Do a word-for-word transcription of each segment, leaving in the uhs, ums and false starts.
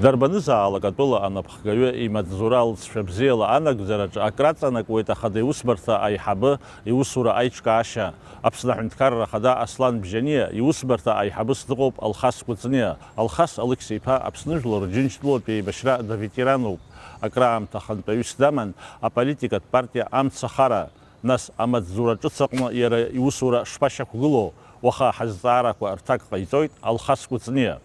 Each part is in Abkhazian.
Иарбанызаалак атәыла анапхгаҩы имаҵзура алҵшәа бзиала анагӡараҿы акраҵанакуеит ахада иусбарҭа аиҳабы иусура аиҿкаашьа. Аԥсны Аҳәынҭқарра Ахада Аслан Бжьаниа иусбарҭа аиҳабыс дыҟоуп Алхас Кәыҵниа. Алхас Алықьса-иԥа Аԥсны Жәлар Рџьынџьтәылатә еибашьра даветерануп. Акраамҭа ахантәаҩыс даман, аполитикатә партиа Амцахара. Нас амаҵзура ҿыц аҟны иара иусура шԥашьақәгылоу? Уаха ҳазҵаарақәа рҭак ҟаиҵоит Алхас Кәыҵниа.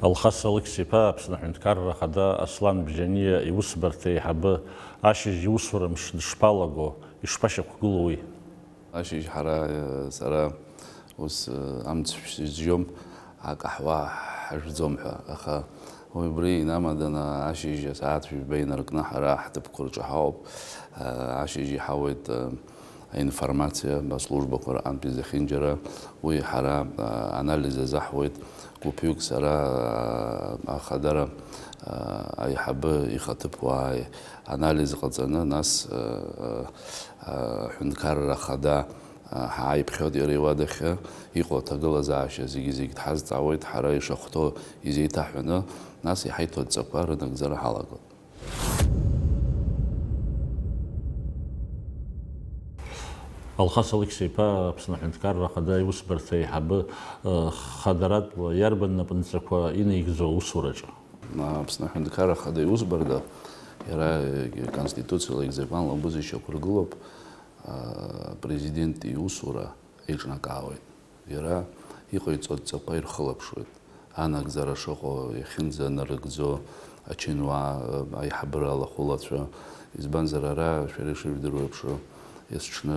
Алхас Алықьса-иԥа Аԥсны Аҳәынҭқарра Ахада Аслан Бжьаниа иусбарҭа еиҳабы, ашьыжь иусура мш дышԥалаго, ишԥашьақәгылоу уи? Ашьыжь ҳара, сара ус, амцшә сызжьом, акаҳуа ҳажәӡом ҳәа, аха уи убри инамаданы ашьыжь асааҭ жәба инаркны ҳара ҳҭыԥқәа рҿы ҳауп. Ашьыжь иҳауеит аинформациа аслужбақәа рҟынтәи зехьынџьара. Уи ҳара анализ азаҳуеит. Гәыԥҩык сара ахадара аиҳабы ихаҭыԥуаа анализ ҟаҵаны, нас аҳәынҭқарра ахада ҳааиԥхьоит иара иуадахьы, иҟоу аҭагылазаашьа зегьы-зегь дҳазҵаауеит, ҳара ишахәҭоу изеиҭаҳәаны, нас иҳаиҭо адҵақәа рынагӡара ҳалагоит. Алхас Алықьса-иԥа Аԥсны Аҳәынҭқарра Ахада иусбарҭа аиҳабы, хадаратәла иарбан напынҵақәа инаигӡо аусураҿы? Аԥсны Аҳәынҭқарра Ахада иусбарҭа иара иконституциала, икзакәанла убыс ишьақәыргылоуп. Апрезидент иусура еиҿнакаауеит. Иара иҟаиҵо адҵақәа ирхылаԥшуеит. Анагӡара шыҟоу, иахьынӡанарыгӡо ачынуаа, аиҳабыра алахәылацәа. Избанзар, ара, шәара ишыжәдыруа еиԥш, есҽны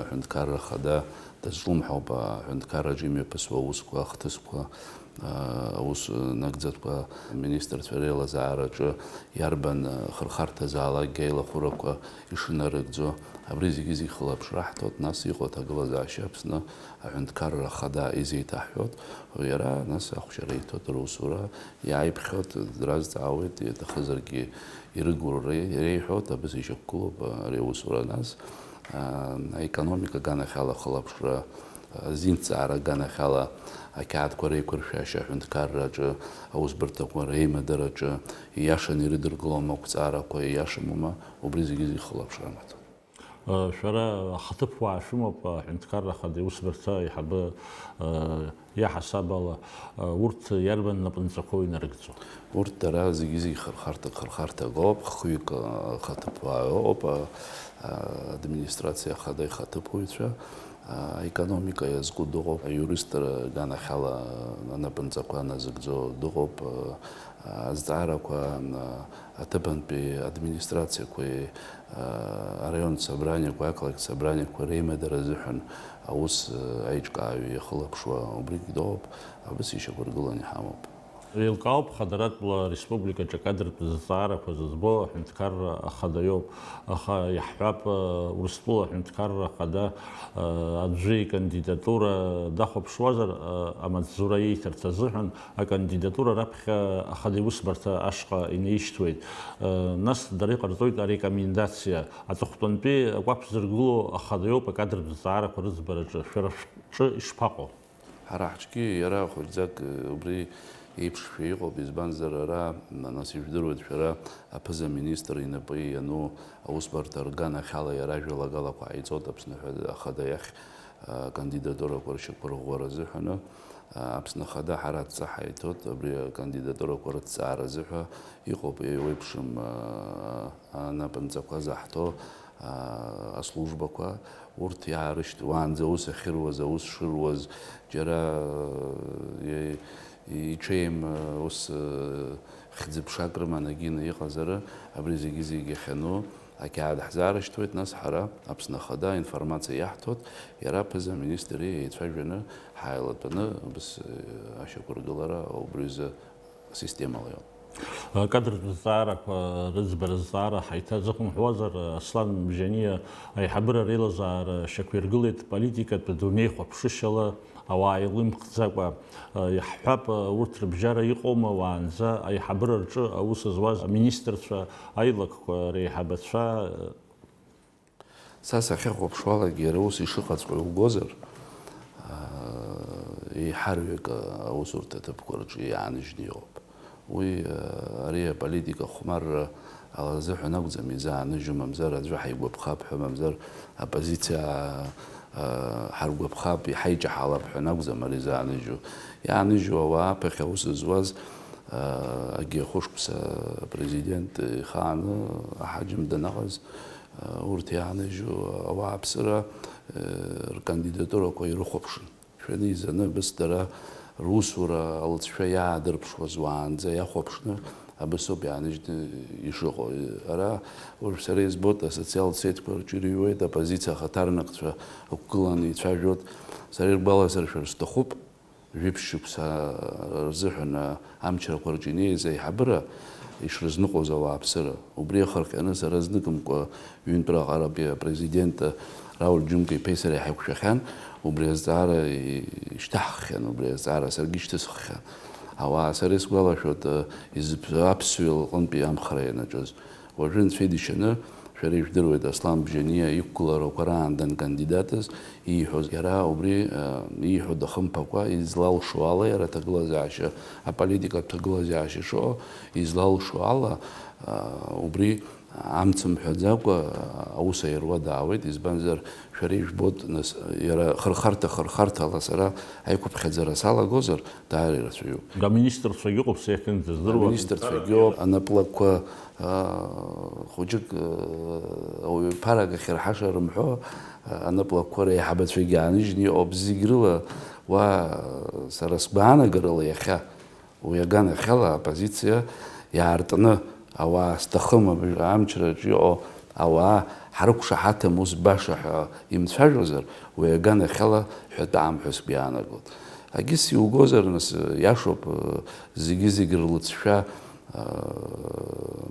аҳәынҭқарра ахада дазҿлымҳауп аҳәынҭқарраҿы имҩаԥысуа аусқәа, ахҭысқәа, аус нагӡатәқәа, аминистрцәа реилазаараҿы иарбан хырхарҭазаалакгьы аилахәырақәа ишынарыгӡо, абри зегьы зегь хылаԥшра ҳҭоит, нас иҟоу аҭагылазаашьа Аԥсны Аҳәынҭқарра Ахада изеиҭаҳҳәоит, иара нас ахәшьара иҭоит, русура иааиԥхьоит, дразҵаауеит, иаҭахызаргьы ирыгура реиҳәоит, абас ишьақәгылоуп ари аусура, нас аекономика аганахьала ахылаԥшра, азинҭҵаара аганахьала ақьаадқәа реиқәыршәашьа аҳәынҭқарраҿы, аусбарҭақәа реимадараҿы, ииашаны ирыдыркылома ақәҵаарақәа, ииашамома, убри зегьы зегьы хылаԥшра амаҭәа. Шәара ахаҭыԥуаа шәымоуп, аҳәынҭқарра ахада иусбарҭа аиҳабы, иаҳасаб ала, урҭ иарбан напынҵақәоу инарыгӡо? Урҭ дара зегьы-зегь хырхарҭак, хырхарҭак ауп, хҩык ахаҭыԥуаа ыҟоуп, администрациа ахада ихаҭыԥуаҩцәа, аекономика иазку дыҟоуп, аиуристра аганахьала анапынҵақәа назыгӡо дыҟоуп, азҵаарақәа аҭыԥантәи администрациақәеи араионтә собраниақәеи ақалақьтә собраниақәеи реимадара азыҳәан аус аиҿкааҩ иахылаԥшуа убригь дыҟоуп, абас ишьақәыргыланы иҳамоуп. Еилкаауп хадаратәла ареспубликаҿы акадртә зҵаарақәа зызбо аҳәынҭқарра ахада иоуп, аха иаҳҳәап, Урыстәыла аҳәынҭқарра ахада аӡәы икандидатура дахәаԥшуазар, амаҵзура ииҭарц азыҳәан акандидатура раԥхьа ахада иусбарҭа ашҟа инаишьҭуеит. Нас дара иҟарҵоит арекомендациа, аҵыхәтәантәи акәаԥ зыргыло ахада иоуп акадртә зҵаарақәа рыӡбараҿы. Шәара шәҿы ишԥаҟоу? Ҳара ҳҿгьы иара хәыҷӡак убри еиԥшшәа иҟоуп, избанзар, ара, нас, ижәдыруеит шәара, аԥыза-министр инапы иану аусбарҭа рганахьала иара ажәалагалақәа ҟаиҵоит Аԥсны Ахада иахь акандидатурақәа ршьақәырӷәӷәара азыҳәаны. Аԥсны Ахада ҳара адҵа ҳаиҭоит абри акандидатурақәа рыҭҵааразы ҳәа. Иҟоуп еиуеиԥшым анапынҵақәа заҳҭо аслужбақәа, урҭ иаарышьҭ-, уаанӡа аус ахьыруаз, аус шыруаз, џьара, э, иҽеим, э, ус, э, хьӡы-ԥшак рыманы акгьы иҟазар, абри зегьы-зегь иахьану ақьаад ҳзаарышьҭуеит, нас ҳара Аԥсны Ахада аинформациа иаҳҭоит, иара аԥыза-министри еицәажәаны ҳаилатәаны, убыс, э, ашьақәыргылара убри азы системала иоуп. Акадртә зҵаарақәа рыӡбара зҵаара ҳаиҭазыхынҳәуазар, Аслан Бжьаниа аиҳабыра реилазаара шьақәиргылеит политикатә дунеихәаԥшышьала, ауаа еилымхӡакәа. Иаҳҳәап, урҭ рыбжьара иҟоума уаанӡа аиҳабыра рҿы аус зуаз аминистрцәа, аилакқәа реиҳабацәа? Са сахьахәаԥшуалагьы иара ус ишыҟаҵәҟьоу убозар, аа, еиҳарҩык аусурҭа ҭыԥқәа рҿы иааныжьны иҟоуп. Уи, ари аполитика хәмарра ала азыҳәан акәӡам изааныжьу, мамзар аӡәы ҳаигәаԥхап ҳәа, мамзар оппозициа, ҳаргәаԥхап, иҳаиҷаҳалап ҳәа акәӡам ари изааныжьу. Иааныжьу ауаа аԥхьа аус зуаз, егьи ахәышықәса апрезидент ихааны аҳаџьым данаҟаз, урҭ иааныжьу ауааԥсыра ркандидатурақәа ирыхәаԥшын. Шәаны изаны абыс дара русура алҵшәа иаадырԥшуаз уаанӡа иахәаԥшны абысоуп иааныжьны ишыҟоу. Ара уажә сара избоит асоциалтә сетқәа рҿы ирыҩуеит, оппозициа ахаҭарнакцәа ықәгыланы ицәажәоит. Сара иргәаласыршәар сҭахуп, жәиԥшь шықәса рзыҳәан амчрақәа рҿы инеиз аиҳабыра ишрызныҟәоз ауааԥсыра. Убри ахырҟьаны сара зныкымкәа ҩынтәра аҟаратәи апрезидент Рауль Џьумка-иԥеи сареи ҳаиқәшәахьан, убри азҵаара ишьҭаҳххьан, убри азҵаара саргьы ишьҭысххьан. Ауаа, сара исгәалашәоит, изыԥ-, аԥсуа лҟынтәи амхра ианаҿыз. Уажәы, Анцәа идишаны, шәара ижәдыруеит, Аслан Бжьаниа иқәгыларақәа раан данкандидатыз ииҳәоз, иара убри, э, ииҳәо дахымԥакәа, излалшо ала, иара аҭагылазаашьа, аполитикатә ҭагылазаашьа шыҟоу излалшо ала, э, убри амц мҳәаӡакәа, э, аус аируа даауеит, избанзар, шәара ижәбоит, нас, иара хырхарҭа-хырхарҭала сара аиқәыԥхьаӡара салагозар, даара ирацәаҩуп. Аминистрцәагьы ыҟоуп, са иахьынӡаздыруа. Аминистрцәагьы ыҟоуп, анаплакқәа, аа, хәыҷык, аа, ауаҩы ԥарак ахьырҳаша рымҳәо, аа, анаплакқәа реиҳабацәагьы ааныжьны иҟоуп, зегь рыла уа, сара сгәаанагарала иахьа, уи аганахьала аоппозициа иаартны, ауаа зҭахым аб-, амчраҿы иҟоу ауаа ҳрықәшаҳаҭым, ус баша ҳәа имцәажәозар, уи аганахьала ҳәатәы амҳәа сгәы иаанагоит. Агьыс иугозар, нас, иашоуп, зегьы-зегь рлыҵшәа,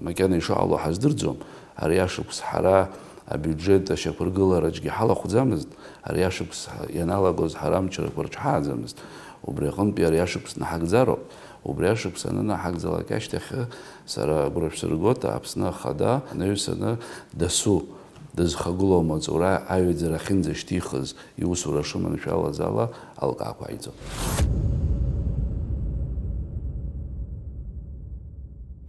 макьана ишыҟало ҳаздырӡом. Ари ашықәс ҳара абиуџьет ашьақәыргылараҿгьы ҳалахәӡамызт, ари ашықәс ианалагоз ҳара амчрақәа рҿы ҳааӡамызт. Убри аҟынтәи ари ашықәс наҳагӡароуп. Убри ашықәс анынаҳагӡалак ашьҭахь сара агәра шәсыргоит, Аԥсны Ахада анаҩсаны дасу дызхагылоу амаҵура аҩаӡара ахьынӡашьҭихыз, иусура шыманшәалаз ала алкаақәа ааиӡом.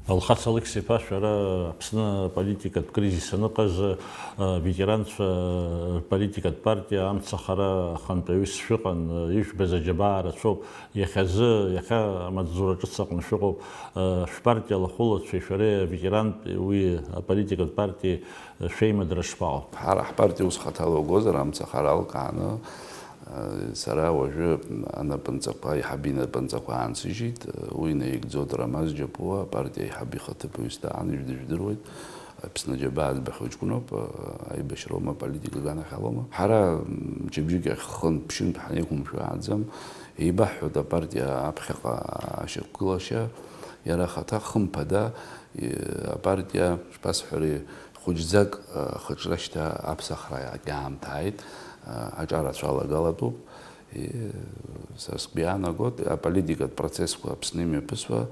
Алхас Алықьса-иԥа, шәара Аԥсны аполитикатә кризис аныҟаз, а, ветеранцәа рполитикатә партиа амцахара ахантәаҩыс шәыҟан, а, ижәбаз аџьабаа рацәоуп. Иахьазы, иахьа амаҵзура ҿыц аҟны шәыҟоуп, а, шәпартиа алахәылацәеи шәареи аветерантә уи аполитикатә партиеи шәеимадара шԥаҟоу? Ҳара ҳпартиа ус хаҭала угозар, амцахара алкааны, сара уажәы анапынҵақәа, аиҳабы инапынҵақәа аансыжьит, уи инаигӡоит Рамаз Џьапуа, апартиа аиҳабы ихаҭыԥуаҩыс даан, ижәдыжәдыруеит, Аԥсны аџьабаа збахьоу ҷкәыноуп, аибашьроума, аполитика аганахьалоума. Ҳара мчыбжьык ахь хынтә-ԥшьынтә ҳанеиқәымшәо ааӡам, еибаҳҳәоит апартиа аԥхьаҟа ашьақәгылашьа, иара ахаҭа хымԥада, апартиа, шԥасҳәари, хәыҷӡак, ахаҿра шьҭа аԥсахра аамҭа ааит, аҿарацәа алагалатәуп. Са сгәы иаанагоит, аполитикатә процессқәа Аԥсны имҩаԥысуа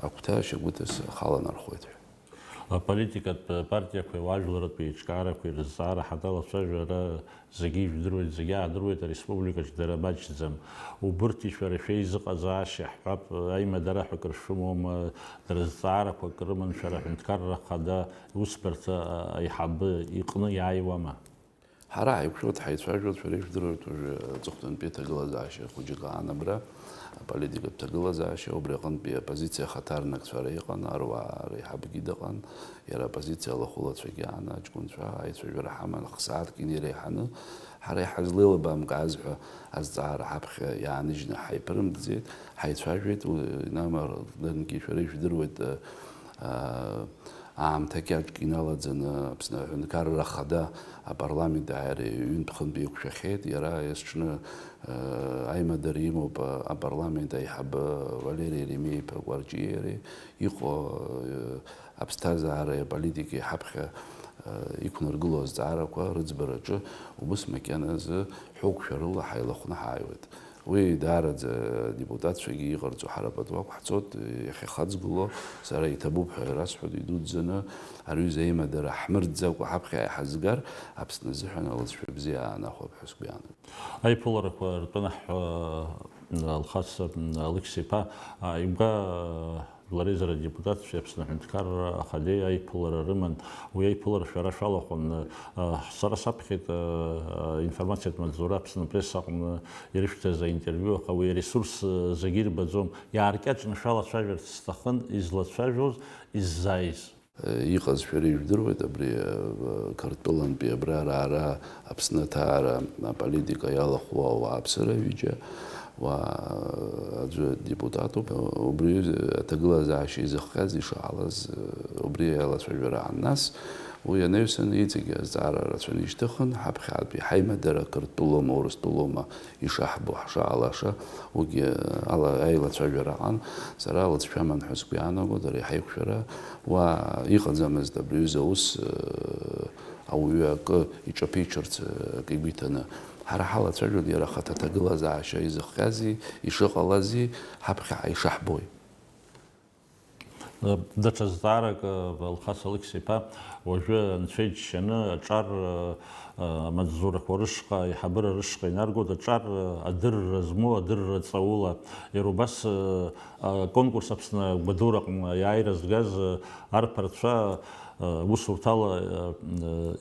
агәҭа шьагәыҭас халанархоит ҳәа. Аполитикатә партиақәеи ауаажәларратә еиҿкаарақәеи рызҵаара ҳаналацәажәо ара зегьы ижәдыруеит, зегьы аадыруеит, ареспубликаҿ дара маҷӡам. Убырҭи шәара шәеизыҟазаашьа ҳҳәап, аимадара ҳәа акыр шәымоума, дара зҵаарақәак рыман шәара аҳәынҭқарра ахада, усбарҭа аиҳабы иҟны иааиуама? Ҳара ҳаиқәшәоит, ҳаицәажәоит, шәара ижәдыруеит, уажәы аҵыхәтәантәи аҭагылазаашьа хәыҷык аан абра, аполитикатә ҭагылазаашьа, убри аҟынтәи аоппозициа ахаҭарнакцәа ара иҟан, аруаа реиҳабгьы дыҟан, иара аоппозициа алахәылацәагьы аан, аҷкәынцәа аицәажәара ҳаман, х-сааҭк инеиреиҳаны, ҳара иҳазлеилыбамкааз ҳәа азҵаара ҳаԥхьа иааныжьны ҳаиԥырымтәӡеит, ҳаицәажәеит, уи инамардангьы шәара ижәдыруеит, аа, аамҭа кьаҿк иналаӡаны Аԥсны Аҳәынҭқарра Ахада апарламент ааира ҩынтә-хынтә еиқәшәахьеит. Иара есҽны, э, аимадара имоуп, э, апарламент аиҳабы Валери Еремеи-иԥа Кәарҷиеи иареи иҟоу, э, аԥсҭазаареи аполитикеи ҳаԥхьа, э, иқәнаргылоу азҵаарақәа рыӡбараҿы убыс макьаназы ҳәоуқәшәарыла ҳаилахәны ҳааиуеит. Уи даараӡа адепутатцәагьы иҟарҵо ҳара пату ақәҳҵоит, иахьахаҵгыло, сара иҭабуп ҳәа ирасҳәоит, идуӡӡаны, ари аҩыза аимадара ҳмырӡакәа ҳаԥхьа иҳазгар, Аԥсны азыҳәан алҵшәа бзиа аанахәап ҳәа сгәы иаанагоит. Аиԥыларақәа ртәы анаҳҳәа, Алхас Алықьса-иԥа ааигәа жәлар реизара адепутатцәеи Аԥсны Аҳәынҭқарра Ахадеи аиԥылара рыман. Уи аиԥылара шәара шәалахәын. Сара саԥхьеит информациатә маҵзура Аԥсны Пресс аҟны ирышәҭаз аинтервиу, аха уи аресурс зегьы ирбаӡом. Иааркьаҿны шәалацәажәарц сҭахын, излацәажәоз, иззааиз. Иҟаз шәара ижәдыруеит, абри, э, Қырҭтәылантәи абра раара Аԥсны аҭаара аполитика иалахәу ауааԥсыра ҩыџьа, уа, э, аӡәы депутатуп. Убри аҭагылазаашьа изыхҟьаз ишаалаз, э, убри аилацәажәара аан. Нас уи анаҩсан иҵегьы азҵаара рацәаны ишьҭыхын, ҳаԥхьатәи ҳаимадара Қырҭтәылоума, Урыстәылоума, ишаҳбо, ҳшаалаша, уигьы ала аилацәажәара аҟан, сара лыҵшәа аман ҳәа сгәы иаанагоит, ари ҳаиқәшәара уа иҟаӡамызт, абри аҩыза аус, э, ауаҩы акы иҿаԥиҽырц, э, акы игәы иҭаны. Ҳара ҳалацәажәон иара ахаҭа аҭагылазаашьа изыхҟьази, ишыҟалази, ҳаԥхьаҟа ишаҳбои. Даҽа зҵаарак, Алхас Алықьса-иԥа, уажәы анцәа иџьшьаны аҿар, амаҵзурақәа рышҟа, аиҳабыра рышҟа инаргоит, аҿар адырра змоу, адырра ҵаула. Иара убас, аконкурс Аԥсны агәадураҟны аиааира згаз арԥарцәа усурҭала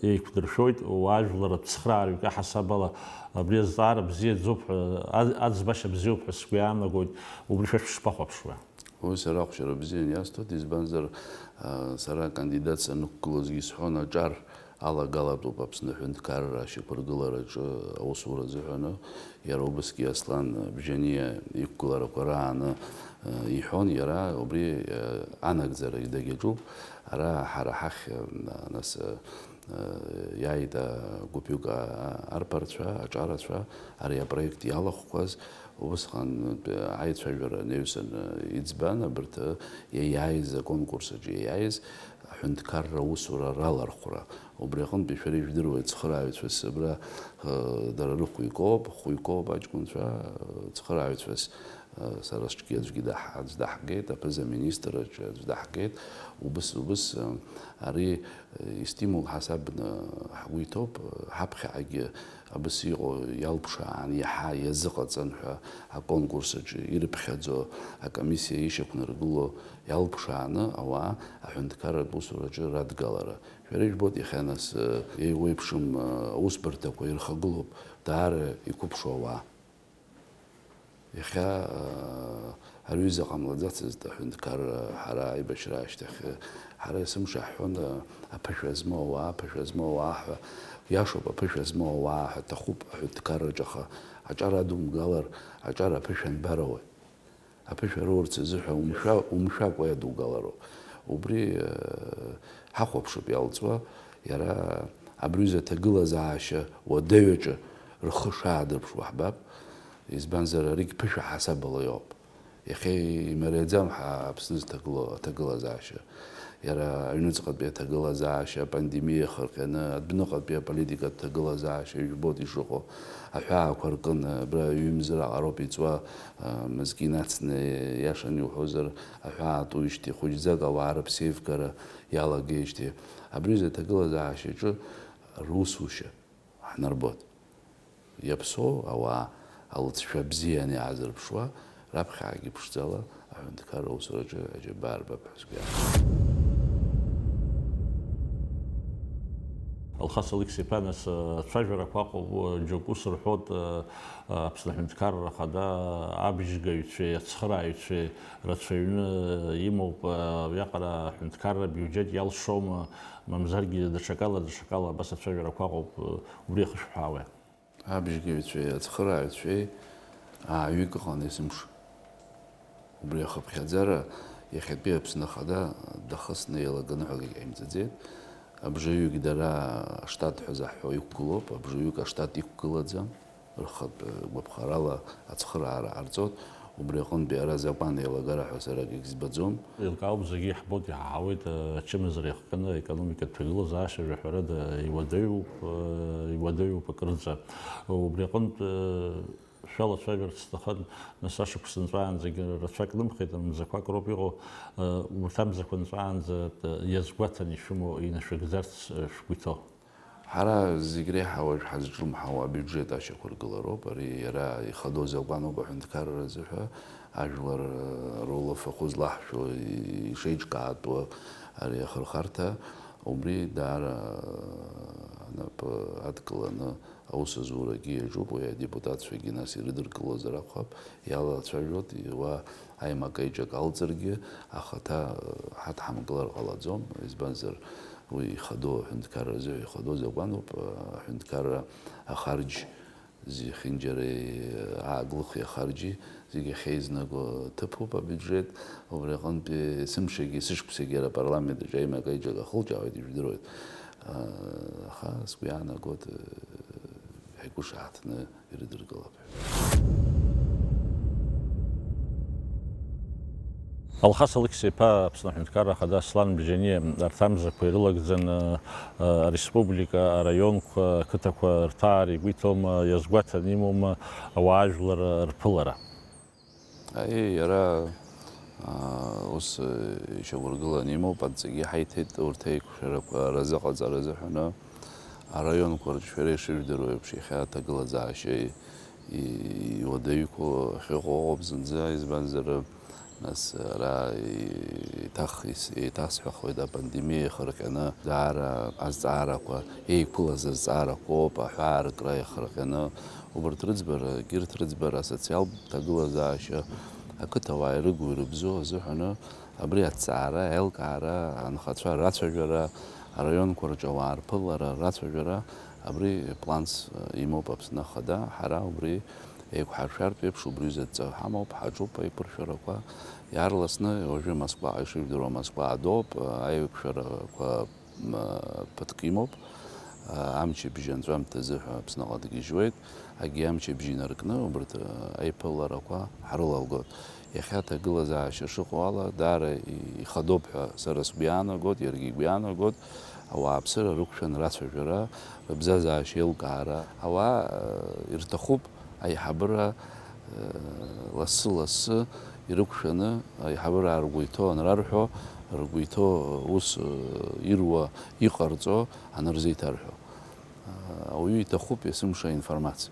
еиқәдыршәоит, уаажәлар ацхырааҩык аҳасабала абри азҵаара бзиаӡоуп ҳәа, аӡбашьа бзиоуп ҳәа сгәы иаанагоит, убри шәа шәышԥахәаԥшуа? Уи сара ахәшьара бзиан иасҭоит, избанзар, а, сара акандидат санықәгылозгьы исҳәон, аҿар алагалатәуп Аԥсны аҳәынҭқарра ашьақәыргылараҿы аусура азыҳәаны, иара убасгьы Аслан Бжьаниа иқәгыларақәа рааны, а, иҳәон, иара убри, а, анагӡара дагьаҿуп. Ара ҳара ҳахь, а, нас, а, Иааит, а, гәыԥҩык, а, арԥарцәа, аҿарацәа, ари апроект иалахәқәаз, убысҟан, а, аицәажәара анаҩсан, а, иӡбан, абарҭ, а, иаиааиз, аконкурс аҿы иаиааиз аҳәынҭқарра аусура ралархәра. Убри аҟынтәи шәара ижәдыруеит, цхырааҩцәас абра, а, дара рыхәы икоуп, хәы икоуп аҷкәынцәа, а, цхырааҩцәас, Сара сҿгьы аӡәгьы даҳ-, аӡә даҳгеит, аԥыза-министр аҿы аӡә даҳгеит, убыс, убыс, ари истимул ҳасабны ҳгәы иҭоуп, ҳаԥхьаҟагьы абыс иҟоу иалԥшаан, иаҳа иазыҟаҵан ҳәа аконкурс аҿы ирыԥхьаӡо акомиссиа ишьақәнаргыло иалԥшааны ауаа аҳәынҭқарратә усураҿы радгалара. Шәара ижәбоит иахьа нас, еиуеиԥшым аусбарҭақәа ирхагылоуп даара иқәыԥшу ауаа. Иахьа, аа, ари аҩыза ҟамлаӡацызт аҳәынҭқарра, ҳара аибашьра ашьҭахь, ҳара есымша ҳҳәон, аа, аԥышәа змоу ауаа, аԥышәа змоу ауаа ҳәа, иашоуп, аԥышәа змоу ауаа ҳәа, аҭахуп аҳәынҭқарраҿы, аха аҿар адумгалар, аҿар аԥышәа анбароуеи? Аԥышәа роурц азыҳәа умшәа-, умшәакәа иадугалароуп. Убри, аа, ҳахәаԥшып иалҵуа, иара абри аҩыза аҭагылазаашьа уадаҩаҿы рхы шаадырԥшуа ҳбап. Избанзар, аригь ԥышәа ҳасабала иоуп. Иахьа имариаӡам ҳа Аԥсны зҭагылоу аҭагылазаашьа. Иара аҩныҵҟатәи аҭагылазаашьа, апандемиа ахырҟьаны, адәныҟатәи аполитикатә ҭагылазаашьа, ижәбоит ишыҟоу. Аҳәаақәа ркын, абра ҩымз раҟароуп иҵуа, а, мызкы инацны, иашаны иуҳәозар, аҳәаа атуижьҭеи, хәыҷӡак ауаа рыԥсеивгара иалагеижьҭеи. Абри азы аҭагылазаашьаҿы русушьа ҳнарбоит. Иаԥсоу ауаа алҵшәа бзианы иаазырԥшуа, раԥхьаҟагьы ԥшӡала аҳәынҭқарра аусураҿы аџьабаа рбап ҳәа сгәы иаанагоит. Алхас Алықьса-иԥа, нас, ацәажәарақәа ыҟоуп, џьоук ус рҳәоит, Аԥсны Аҳәынҭқарра Ахада абжьгаҩцәеи ацхырааҩцәеи рацәаҩны имоуп, уиаҟара аҳәынҭқарра абиуџьет иалшома, мамзаргьы даҽакала, даҽакала, абас ацәажәарақәа ыҟоуп, убри ахышәҳәаауеи? Абжьгаҩцәеи ацхырааҩцәеи ааҩык ыҟан есымша. Убри ахыԥхьаӡара иахьатәи Аԥсны Ахада дахысны еилаганы ҳәа акгьы ҟаимҵаӡеит. Абжаҩык дара аштат ҳәа заҳҳәо иқәгылоуп, абжаҩык аштат иқәгылаӡам, рхатә гәаԥхарала ацхыраара ҟарҵоит. Убри аҟынтәи ара азакәан еилагара ҳәа сара акгьы збаӡом. Еилкаауп, зегьы иаҳбоит, иаҳауеит, ачымазара иахҟьаны аекономикатә ҭагылазаашьа жәаҳәарада иуадаҩуп, иуадаҩуп акырӡа. Убри аҟынтә шәалацәажәарц сҭахын, нас ашықәс нҵәаанӡагьы рацәак нымхеит, мзақәак роуп иҟоу, урҭ амзақәа нҵәаанӡа иазгәаҭаны ишәымоу инашәыгӡарц шәгәы иҭоу? Ҳара зегь реиҳа уажә ҳазҿлымҳауа абиуџьет ашьақәыргылароуп. Ари иара ихадоу закәаноуп аҳәынҭқарра азыҳәа, ажәлар рулафахәы злаҳшәо ишеиҿкаатәу ари ахырхарҭа, убри даара анапы адкыланы аус азурагьы иаҿуп, уи адепутатцәагьы нас ирыдыркылозар акәхап, иалацәажәоит, уа аимак-аиҿак алҵыргьы, ахаҭа ҳадҳамкылар ҟалаӡом, избанзар, уи ихадоу аҳәынҭқарра азыҳәа ихадоу закәаноуп, аҳәынҭқарра ахарџь зехьынџьара ааглыхи ахарџьи зегьы ахьеизнаго ҭыԥуп абиуџьет, убри аҟынтәи есымшагьы есышықәсагьы иара апарламент аҿы аимак-аиҿак ахылҿиаауеит, ижәдыруеит. Аха сгәы иаанагоит, ҳаигәышаҳаҭны ирыдыркылап ҳәа. Алхас Алықьса-иԥа Аԥсны Аҳәынҭқарра Ахада Аслан Бжьаниа арҭ амзақәа ирылагӡаны, ареспублика, араионқәа, ақыҭақәа рҭаара игәы иҭоума, иазгәаҭаны имоума ауаажәлар рԥылара? Аиеи, иара, аа, ус, ишьақәыргыланы имоуп, адҵагьы ҳаиҭеит урҭ аиқәшәарақәа разыҟаҵара азыҳәаны. Араионқәа рҿы шәара ишыжәдыруа еиԥш, иахьа аҭагылазаашьа и-, иуадаҩқәоу ахьыҟоу ыҟоуп зынӡа, избанзар, нас ара еиҭах ис-, еиҭасҳәахуеит, апандемиа ихырҟьаны даара азҵаарақәа, еиқәылаз азҵаарақәоуп, аҳәаа ркра ихырҟьаны, убарҭ рыӡбара, егьырҭ рыӡбара, асоциалтә ҭагылазаашьа, ақыҭауаа ирыгу ирыбзоу азыҳәаны абри аҭҵаара, аилкаара, анхацәа рацәажәара, араионқәа рҿы ауаа рԥылара, рацәажәара, абри планс имоуп Аԥсны Ахада, ҳара убри еиқәҳаршәартә еиԥш убри ҩыза адҵа ҳамоуп, ҳаҿуп аиқәыршәарақәа. Иаарласны уажәы Москваҟа ишыжәдыруа, Москва адоуп, аиқәшәарақәа м, ԥыҭк имоуп. Амчыбжь анҵәамҭазы ҳәа Аԥсныҟа дгьежьуеит. Агьи амчыбжь инаркны убарҭ аиԥыларақәа ҳрылалгоит. Иахьа аҭагылазаашьа шыҟоу ала, даара ихадоуп ҳәа сара сгәы иаанагоит, иаргьы игәы иаанагоит. Ауааԥсыра рықәшәан рацәажәара, рыбзазаашьа еилкаара. Ауаа ирҭахуп аиҳабыра, лассы-лассы ирықәшәаны, аиҳабыра ргәы иҭоу анрарҳәо, ргәы иҭоу ус ируа, иҟарҵо анырзеиҭарҳәо. Ауаҩы иҭахуп есымша аинформациа.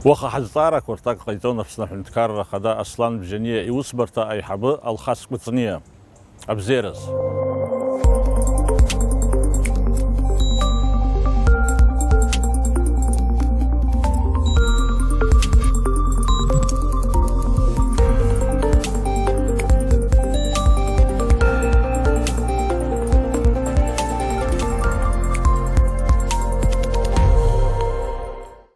Уаха ҳазҵаарақәа рҭак ҟаиҵон Аԥсны Аҳәынҭқарра Ахада Аслан Бжьаниа иусбарҭа аиҳабы Алхас Кәыҵниа. Абзиараз.